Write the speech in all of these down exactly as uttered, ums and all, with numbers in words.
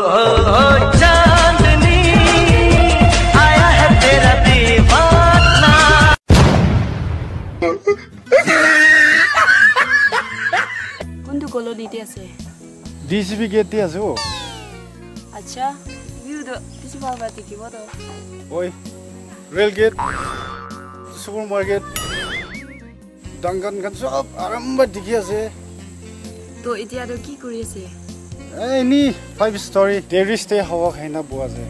ओ चांदनी, आया है तेरा दीवाना। কোনটো কলনীতে আছে? ডি চি বি গেট দি আছে অ। আচ্ছা, ভিউ তো কিছু ভাল ভাল দেখিব তো। ঐ, ৰেল গেট, ছুপাৰ মাৰ্কেট, দোকান খান সব আৰাম পৰা দেখি আছে। তো এতিয়া তো কি কৰি আছে? এ, এনে ফাইভ ষ্টাৰ টেৰিছ তে হাৱা খাই না বহা আছে।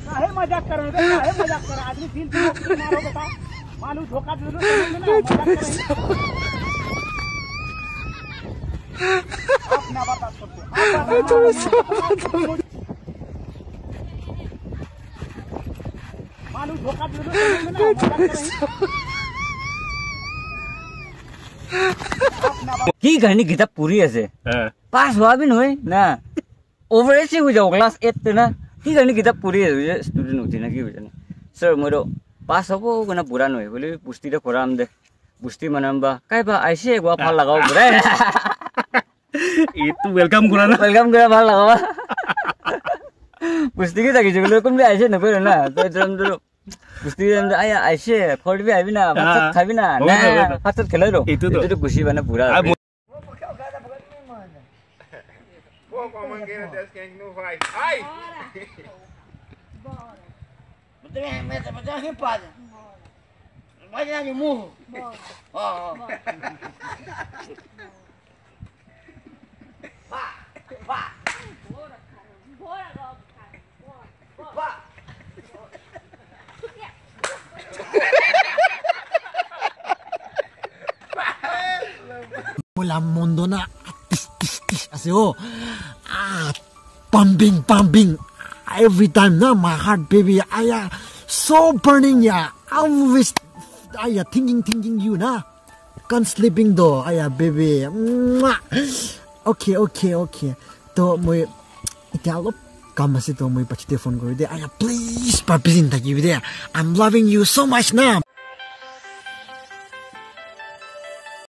काहे मजाक कर रहे हो? काहे मजाक कर रहे हो? आदमी दिल से मत मारो बेटा। मालूम धोखा दे दो, समझ में ना, मजाक कर रहे हैं। आप ना बता सकते। आप बता सकते। मालूम धोखा दे दो, समझ में ना, मजाक कर रहे हैं। आप ना बता কি কাৰণে কিতাপ পঢ়ি আছে? হ্যাঁ। পাছ হোৱা বি নহয় না। অভাৰ এজে হৈ যাব ক্লাছ এইট তে না। কি কাৰণে কিতাপ পঢ়ি আছে? ষ্টুডেণ্ট উঠি না কি হৈছে না? ছাৰ, মই তো পাছ হ'ব কাৰণে বুঢ়া নহয় বুলি পুষ্টিতে পঢ়াম দে। পুষ্টি মানে বা কাই বা আহিছে গোৱা ভাল লগাব বুঢ়াই। এইটো ৱেলকাম কৰা না। ৱেলকাম কৰা ভাল লগাবা। পুষ্টিকে থাকিছে বোলে কোনবাই আহিছে নকৰে না। তই একদম তো পুষ্টি একদম আয়া আহিছে, ফৰ্ড বি আহিবি না, ভাত চাত খাবি না? না, ভাত চাত খেলাই ৰ। এইটো তো। এইটো তো খুচি মানে পুৰা। Mula mondo na tis tis tis ase o. Ah, pumping, pumping. Every time na my heart, baby, I am so burning, yeah. Always, I am thinking, thinking you na. Can't sleeping though, I am, baby. Mwah. Okay, okay, okay. To moi, ite alop kam ase to moi pachite phone kori de. I am, please, papisin thakibi de. I'm loving you so much na.